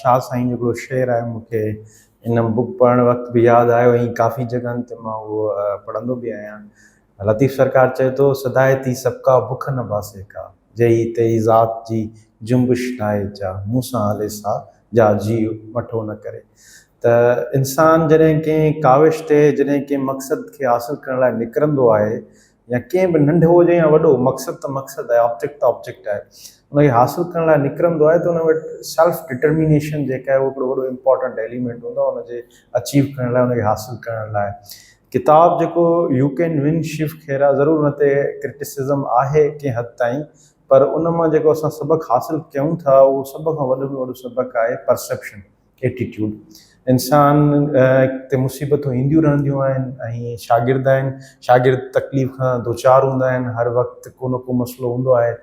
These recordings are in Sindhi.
شاهه سائين جو هڪڙو شعر آهي مون کي ان بڪ پڙهڻ وقت به ياد آيو ۽ ڪافي جڳهن تي مان اهو پڙهندو به آهيان. لطيف سرڪار چئي ٿو، سدائي ٿي سڀڪا بک نه باسي ڪا، جيهي تيهي ذات جي جنبش ناهي جا، مون سان هلي سا جا جيء مٺو نه ڪري. ته انسان جڏهن ڪنهن ڪاوش تي جڏهن ڪنهن مقصد کي حاصل ڪرڻ لاء نڪرندو آهي يا ڪنهن به ننڍو هجي يا وڏو مقصد ته مقصد آهي آبجيڪٽ ته آبجيڪٽ آهي ان کي حاصل ڪرڻ لاء نڪرندو آهي ته ان وٽ سيلف ڊٽرمينيشن جيڪا آهي اهو هڪڙو وڏو امپارٽنٽ ايليمينٽ هوندو آهي ان جي اچيو ڪرڻ لاء ان کي حاصل ڪرڻ لاء ڪتاب جيڪو يو ڪين ون شيو کيرا ضرور ان تي ڪرٽيسزم آهي ڪنهن حد تائين پر ان مان جيڪو اسان سبق حاصل ڪيون ٿا اهو سڀ کان وڏو ۾ وڏو سبق آهي پرسيپشن ايٽيٽيوڊ انسان تي مصيبتون اينديون رهنديون آهن ۽ شاگرد آهن شاگرد تڪليف کان دوچار هوندا آهن هر وقت ڪو نه ڪو مسئلو هوندو آهي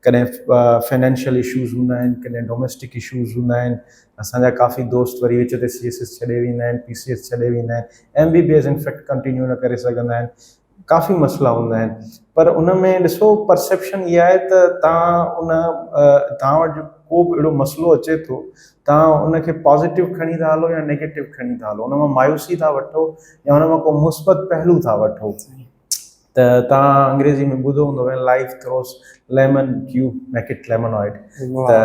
ڪڏهن فنانشل اشوز هوندا آهن ڪڏهن ڊوميسٽڪ اشوز هوندا آهن اسان جا ڪافي دوست وري وچ تي سي ايس ايس ڇڏي ويندا آهن پي سي ايس ڇڏي ويندا آهن M B B S in fact continue نه ڪري سگهندا آهن ڪافي مسئلا هوندا آهن پر ان ۾ ڏسو پرسيپشن اها آهي ته تان ان تان وٽ ڪو به اهڙو مسئلو اچي ٿو تان ان کي پازيٽو کڻي ٿا هلو يا نيگيٽو کڻي ٿا هلو ان مان مايوسي ٿا وٺو يا ان مان ڪو مثبت پهلو ٿا وٺو ته تان انگريزي ۾ ٻڌو هوندو when life throws lemon you make it lemonade ته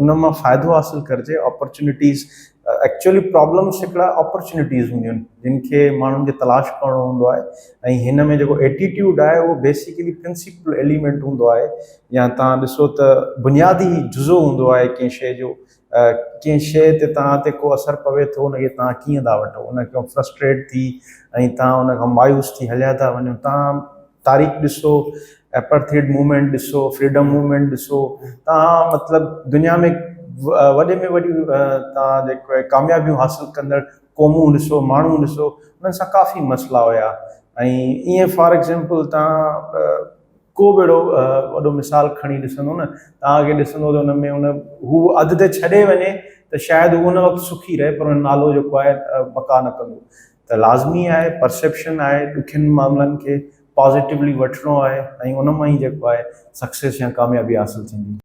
ان مان فائدو حاصل ڪرجي اپرچونيٽيز ايڪچوئلي پرابلمس هڪڙا اپرچونيٽيز هونديون آهن جن کي ماڻهن کي تلاش ڪرڻو هوندو آهي ۽ هن ۾ جيڪو ايٽيٽيوڊ آهي اهو بيسيڪلي پرنسپل ايليمينٽ هوندو آهي يا تان ڏسو ته بنيادي جزو هوندو آهي ڪنهن شيء جو ڪنهن شيء تي تان تي ڪو اثر پوي ٿو ان کي تان ڪيئن ٿا وٺو ان کان فرسٽريٽ ٿي ۽ تان ان کان مايوس ٿي هليا ٿا وڃو تان تاريخ ڏسو ايپرٿيڊ موومينٽ ڏسو فريڊم موومينٽ ڏسو تان مطلب دنيا ۾ وڏي ۾ وڏيون تان جيڪو آهي ڪاميابيون حاصل ڪندڙ قومون ڏسو ماڻهو ڏسو انهن سان ڪافي مسئلا هيا ۽ ائين فار ايگزامپل تان ڪو به اهڙو وڏو مثال کڻي ڏسندو نه تان کي ڏسندو ته ان ۾ ان هو اڌ تي ڇڏي وڃي ته شايد هو ان وقت سکي رهي پر ان نالو جيڪو آهي بقا نه ڪندو ته لازمي آهي پرسيپشن آهي ڏکين معاملن کي پازيٽولي وٺڻو آهي ۽ ان مان ئي جيڪو آهي سڪسيس يا ڪاميابي حاصل ٿيندي.